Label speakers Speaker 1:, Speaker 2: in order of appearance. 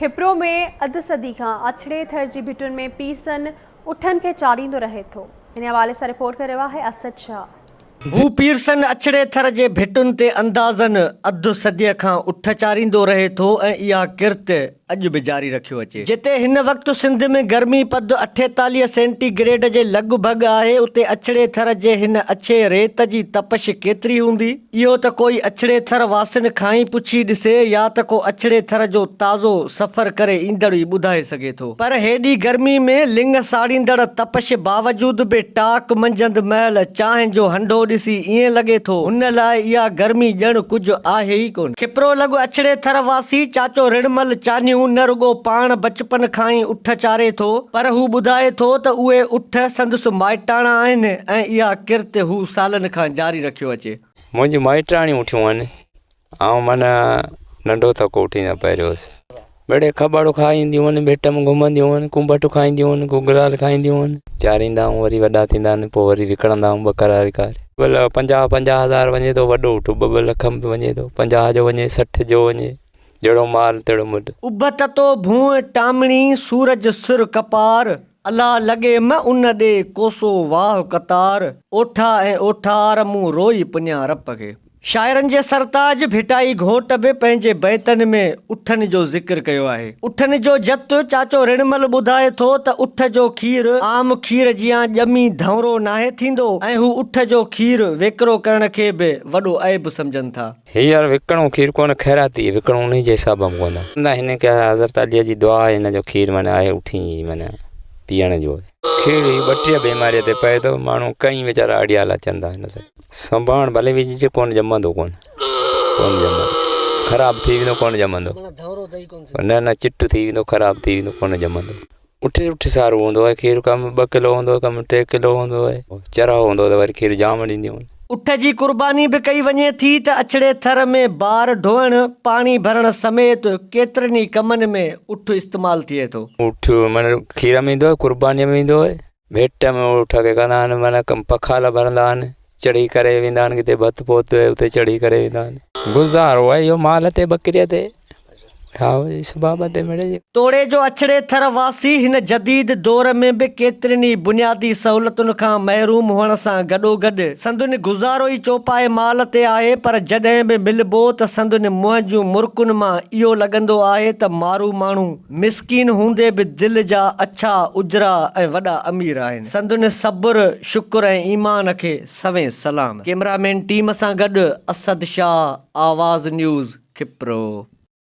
Speaker 1: کپرو ۾ اڌ صدي کان اڇڙي ٿر جي ڀٽن ۾ پيرسن اٺن کي چاريندو رهي ٿو. ان حوالي سان رپورٽ ڪري رهيو آهي اسد شاهه.
Speaker 2: هو پيرسن اڇڙي ٿر جي ڀٽن تي اندازن اڌ صديء کان اٺ چاريندو رهي ٿو ۽ اها ڪرت اڄ به جاري رکيو اچي. جتي هن وقت سنڌ ۾ گرمي پد 48 سينٽي گريڊ جي لڳ ڀڳ آهي اتي اڇڙي ٿر جي هن اڇي ريت جي تپش ڪيتري هوندي؟ اهو ته ڪوئي اڇڙي ٿر واسين کان ئي پڇي ڏسي يا ته ڪو اڇڙي ٿر جو تازو سفر ڪري ايندڙ ئي ٻڌائي سگهي ٿو. پر هيڏي گرمي ۾ لڱ ساڙيندڙ تپش باوجود به ٽاڪ منجهند مهل چانهه جو هنڍو ڏسي ائين لڳي ٿو هن لاء اها گرمي ڄڻ ڪجهه آهي ئي ڪونه. کپرو لڳ اڇڙي ٿر واسي چاچو رڻمل چانهيون نه رڳو پاڻ بچپن کان ئي اٺ چاري ٿو پر هو ٻڌائي ٿو ته اهي اٺ سندس مائٽاڻا آهن ۽ اها ڪرت هو سالن کان جاري رکيو اچي.
Speaker 3: منهنجون مائٽاڻيون اٺيون آهن. آئون معنيٰ ننڍو ٿڪو اٺين سان پهريو هوس. مڙئي کٻڙ کائينديون آهن، ڀٽ ۾ گهمنديون آهن، ڪنڀٽ کائينديون آهن، گگرال کائينديون آهن. چاريندا آهيون وري وڏا ٿيندا آهن پوء وري وڪڻندا آهيون ٻڪراري ڪاري. ڀلا 50 50 هزار وڃي ٿو وڏو اٺ ٻه ٻه لک ۾ به وڃي ٿو 50 جو وڃي 60 جو وڃي جهڙو مال تهڙو ملهه.
Speaker 2: اڀ تتو ڀونء ٽامڻي، سورج سر ڪپار، الا لڳي م ان ڏي، ڪوسو واهه قطار، اوٺا ۽ اوٺار، مون روئي پڃيان رپ کي. شاعرن جي سرتاج ڀٽائي گهوٽ به پنهنجي بيتن ۾ اٺن جو ذڪر ڪيو آهي. اٺن جو جت چاچو رڻمل ٻڌائي ٿو ته اٺ جو کير عام کير جيان ڄمي ڌؤنرو ناهي ٿيندو ۽ هو اٺ جو کير ويڪرو ڪرڻ کي به وڏو عيب سمجهن ٿا.
Speaker 3: هينئر وڪڻو کير ڪونه خيراتي وڪڻو انهي جي حساب ۾ ڪونه. نه هن کي حضرت علي جي دعا آهي هن جو کير معنيٰ آهي اٺين جي معنيٰ پيئڻ جو. کير هي ٻٽيهه بيماريء تي پئي ٿو ماڻهو ڪئين ويچارا اڙيال اچن ٿا هن تي. سنڀاڻ ڀلي وجهجي ڪونه ڄمندو ڪونه ڪونه ڄمندو خراب ٿي ويندو ڪونه ڄمندو نه نه چٽ ٿي ويندو خراب ٿي ويندو ڪونه ڄمندو اٺ اٺ سارو هوندو آهي کير ڪم 2 ڪلو هوندو آهي ڪم 3 ڪلو هوندو آهي چرهو هوندو ته وري کير جام ڏينديون آهن.
Speaker 2: اٺ جي قرباني به ڪئي وڃي ٿي ته اڇڙي ٿر ۾ بار ڍوئڻ، پاڻي ڀرڻ سميت ڪيترن ئي ڪمن ۾ اٺ استعمال ٿئي ٿو.
Speaker 3: اٺ معنيٰ کير ۾ ايندو آهي قربانيء ۾ ايندو آهي. ڀيٽ ۾ اٺ کي ڪندا آهن معنيٰ پکال ڀرندا آهن چڙهي ڪري ويندا آهن ڪٿي ڀت پوت اتي چڙهي ڪري ويندا آهن. گذارو آهي اهو مال تي ٻڪريء تي ها اسباب تي مڙئي.
Speaker 2: توڙي جو اڇڙي ٿر واسي هن جديد دور ۾ به ڪيترين ئي بنيادي سهولتن کان محروم هئڻ سان گڏوگڏ سندن گذارو ئي چوپائي مال تي آهي پر جڏهن به ملبو ته سندن منهن جون مرڪن مان اهو لڳندو آهي ته مارو ماڻهو مسڪين هوندي به دل جا اڇا، اجرا ۽ وڏا امير آهن. سندن صبر، شڪر ۽ ايمان کي سوين سلام. ڪيمرا مين ٽيم سان گڏ اسد شاهه، آواز نيوز، کپرو.